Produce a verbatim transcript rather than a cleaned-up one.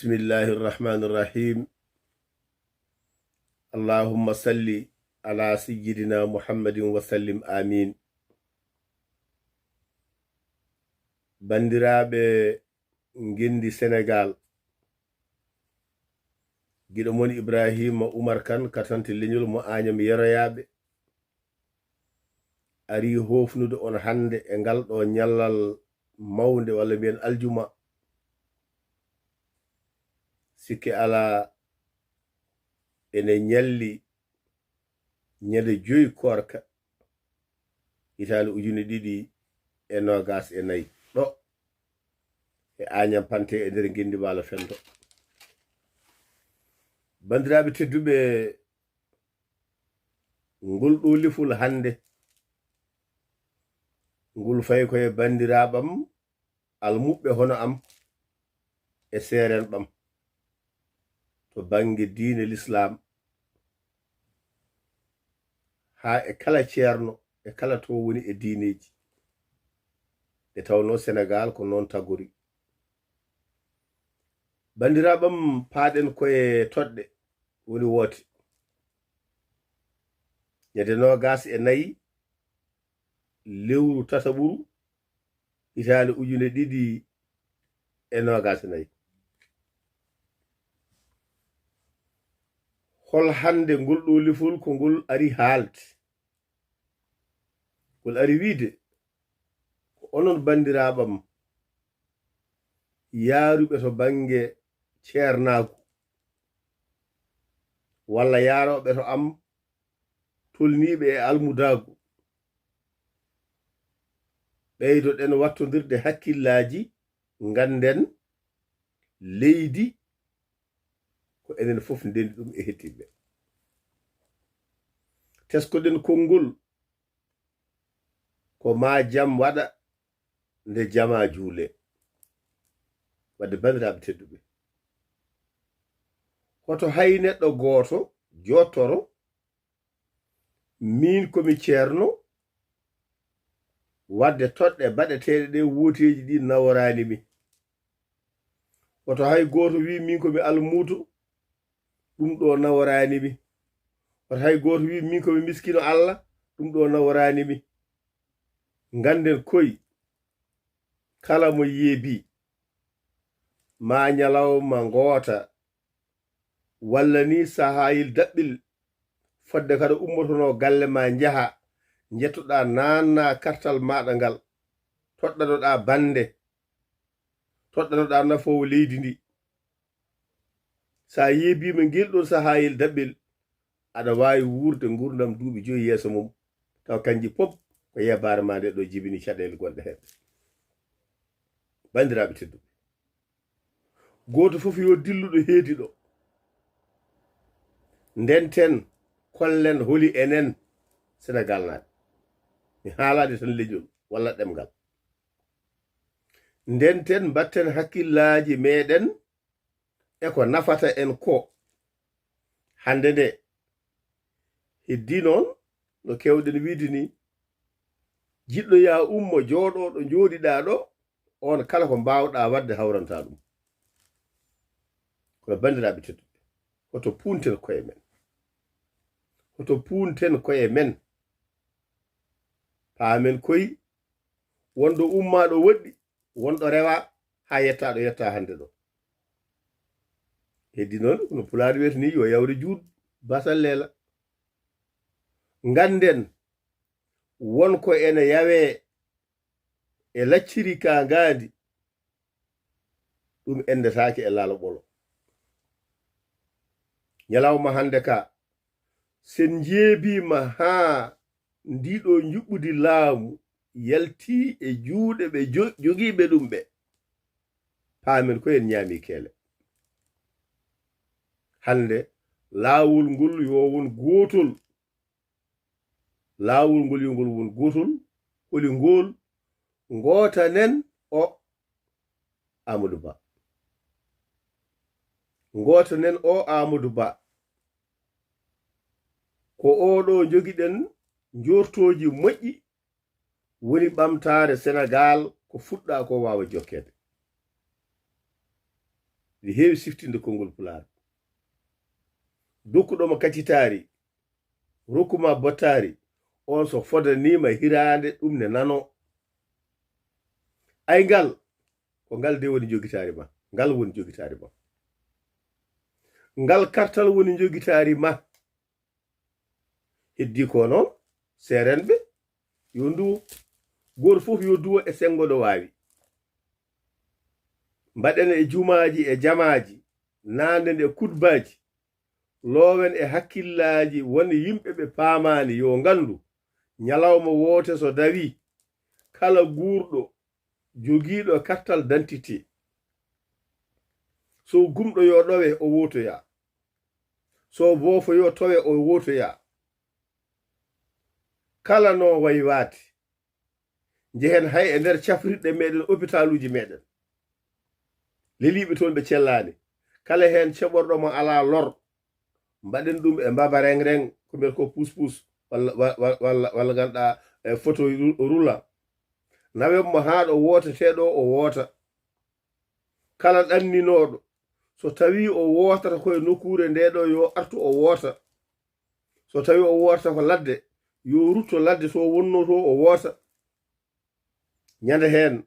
بسم الله الرحمن الرحيم. اللهم صل على سيدنا محمد وسلم. آمين. Banndiraaɓe ngenndi Senegaal, giɗo mon Ibraahiima Umar Kan, katante leñol mo Aañam Yeroyaaɓe, arii hoofnude on hannde e ngal ɗo ñallal mawnde, walla mbiyen aljuma. Sikke alaa, ene ñalli ñande joyi koorka, hitaande ujune ɗiɗi e noogaas e nayi, ɗo e Aañam Pante e nder ngenndi Waalo Fendo. Banndiraaɓe tedduɓe, ngol ɗo lifol hannde, ngol fayi ko e banndiraaɓam almuɓɓe hono am e seerenɓam to bannge diine Lislaam, haa e kala ceerno e kala to woni e diineeji, nde tawnoo Senegaal ko noon tagori. Banndiraaɓam, paaɗen ko e toɗɗe woni woote. Ñande noogaas e nayi lewru tataɓuru, hitaande ujune ɗiɗi e noogaas e nayi. Hol hannde ngol ɗo lifol ko ngol ari haalde? Ngol ari wiyde ko onon banndiraaɓam yaaruɓe to bannge ceernaagu, walla yaarooɓe to am tolniiɓe e almudaagu, ɓeydoɗen wattondirde hakkillaaji, ngannden leydi ko enen fof ndenndi ɗum e hettiiɓe. Teskoɗen konngol, ko maa jam waɗa nde jamaa juulee. Wadde banndiraaɓe tedduɓe, hoto hay neɗɗo gooto jooɗtoro, miin ko mi ceerno, wadde toɗɗe baɗeteeɗe ɗe wooteeji ɗi naworaani mi. Hoto hay gooto wi miin ko mi almuudo, ɗum ɗo naworaani mi. Hoto hay gooto wi miin ko mi miskino Alla, ɗum ɗo naworaani mi. Ngannden koy, kala mo yeebi, maa ñalawma ngoota, walla ni sahaayil daɓɓil, fodde kala ummotonoo galle ma njaha, njettoɗaa naanna kartal maaɗa ngal, toɗɗanoɗaa bannde, toɗɗanoɗaa nafoowo leydi ndi. So a yeebiima ngel ɗon sahaayel daɓɓel, aɗa waawi wuurde nguurndam duuɓi joyi yeeso mum, tawa kanji pop ko yeebaare ma nde ɗo jibini caɗeele gonɗe heen. Banndiraaɓe tedduɓe, gooto fof yo dillu ɗo heedi ɗo. Ndenten, kollen holi enen Senegaalnaaɓe. Mi haalaade tan leñol walla ɗemngal. Ndenten, mbatten hakkillaaji meeɗen e ko nafata en ko. Hannde nde, heddii noon, no keewɗen wiyde ni, jiɗɗo yaa ummo, jooɗo ɗo njooɗiɗaa ɗo, oon kala ko mbaawɗaa waɗde hawrantaa ɗum. Kono banndiraaɓe tedduɓe, hoto puunten koye men. Hoto puunten koye men. Paamen koy, wonɗo ummaa ɗo woɗɗi, wonɗo rewaa haa yettaa ɗo yettaa hannde ɗo. Heddii noon, kono Pulaar wiyata ni, yo yawre juut, baasal leela. Ngannden, won ko ene yawee e lacciri ka ngaandi, ɗum enndetaake e laalo ɓolo. Ñalawma hannde ka, sen njeebiima haa ndiɗo njuɓɓudi laamu yalti e juuɗe ɓe jo-, jogiiɓe ɗum ɓe, paamen ko en ñaami keele. Hannde, laawol ngol yo won gootol. Laawol ngol yo ngol won gootol. Holi ngol? Ngootanen o Amadou Ba. Ngootanen o Amadou Ba. Ko oɗo njogiɗen njortooji moƴƴi woni ɓamtaare Senegaal, ko fuɗɗaa ko waawa jokkeede. Ndi heewi siftinde konngol Pulaar. Dokkuɗo mo kacitaari, rokku ma bottaari, on so fodaniima hiraande ɗum ne nanoo. Ay ngal, ko ngal de woni jogitaari ma. Ngal woni jogitaari ma. Ngal kartal woni jogitaari ma. Heddii ko noon, seerenɓe yo nduwo. Gooto fof yo duwo e senngo ɗo waawi. Mbaɗen e jumaaji e jamaaji, naanden e kutbaaji, loowen e hakkillaaji won yimɓe ɓe paamaani yo nganndu, ñalawma woote so dawii, kala guurɗo jogiiɗo kartal dantite, so gumɗo yo ɗowe o wootoya, so boofo yo towe o wootoya. Kala no waywaade, njehen hay e nder cafrirɗe meɗen, opitaluuji meɗen. Leliiɓe toon ɓe cellaani. Kala heen ceɓorɗo mo alaa lor, mbaɗen ɗum e mbaba reng-reng, ko mbiyata ko puus-puus, walla, wa-, wa-, walla, walla ngannduɗaa, e photo ru-, rula. Nawen mo haa ɗo wooteteeɗo o woota. Kala ɗanninooɗo, so tawii o wootata ko e nokkuure nde ɗo, yo artu o woota. So tawii o wootata ko ladde, yo rutto ladde to wonnoo to o woota. Ñande heen,